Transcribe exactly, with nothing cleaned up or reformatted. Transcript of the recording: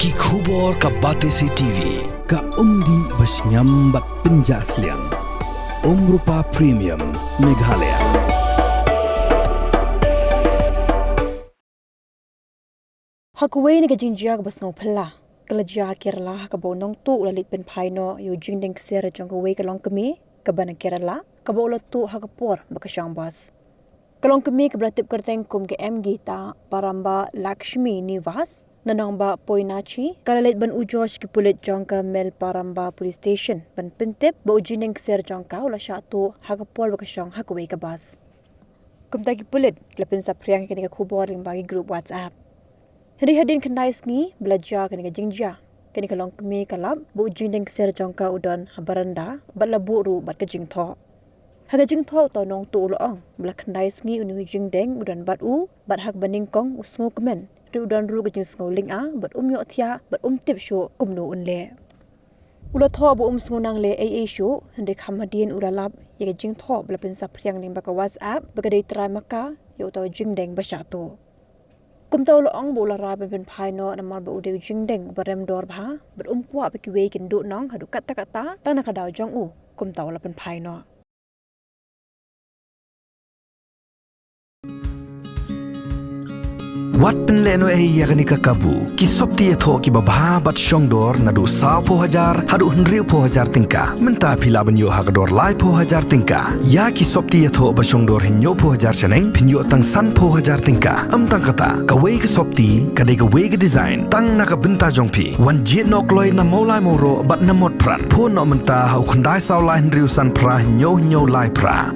Ki khubor ka Batesi T V, ka umdih ba shngiam bad pynjah sliang. Umrupa Premium, Meghalaya. Ha kawei na ka jingjia kaba sngewphylla, ka la jia ha Kerala ha kaba u nongtuh u la leit pynphai noh ïa u jingdeng ksiar jong kawei ka longkmie kaba na Kerala, kaba u la tuh ha ka por ba ka shong bas. Ka longkmie kaba la tip kyrteng kum ka M Geeta Paramba Lakshmi Nivas, na nongbah Poinachi, ka la leit ban ujor sha ki pulit jong ka Melparamba Police Station ban pyntip ba u jingdeng ksiar jong ka u la shah tuh ha ka por ba ka shong ha kawei ka bas. Kumta ki pulit ki la pynsaphriang ïa kane ka khubor lyngba ki group WhatsApp. Hynrei hadien khyndai sngi ba la jia kane ka jingjia, kane ka longkmie ka lap ba u jingdeng ksiar jong ka u don ha baranda bad la buh ruh bad ka jingthoh. Ha ka jingthoh uta u nongtuh u la ong ba la khyndai sngi une u jingdeng u don bad u, bad ha kaba nyngkong u sngewkmen, hynrei u don ruh ka jingsngew lynga bad um ïohthiah bad um tip shuh kumno un leh. U la thoh ba um sngewnaeng leh ei ei shuh, hynrei kham hadien u la lap ïa ka jingthoh ba la pynsaphriang lyngba ka WhatsApp ba ka dei trai ma ka ïa uta u jingdeng ba shah tuh. Kumta u la ong ba u la rai ban pynphai noh namar ba u dei u jingdeng ba rem dor bha bad um kwah ba kiwei kin duh nong haduh katta katta tang na ka daw jong u, kumta u la pynphai noh. Wat pynlehnohei ïa kane ka kabu. Ki sopti ïathoh kiba bha bad shongdor naduh sawphew hajar haduh hynriewphew hajar tyngka. Mynta phi lah ban ïoh ha ka dor laiphew hajar tyngka. Ïa ki sopti ïathoh ba shongdor hynñiewphew hajar shaneng phin ïoh tang sanphew hajar tyngka. Ym tang kata, kawei ka sopti ka dei kawei ka design tang na ka bynta jong phi. Wan jied noh kloi na Mawlai Mawroh bad na Motphran. Phone noh mynta ha u khyndai saw lai hynriew san phra hynñiew hynñiew lai phra.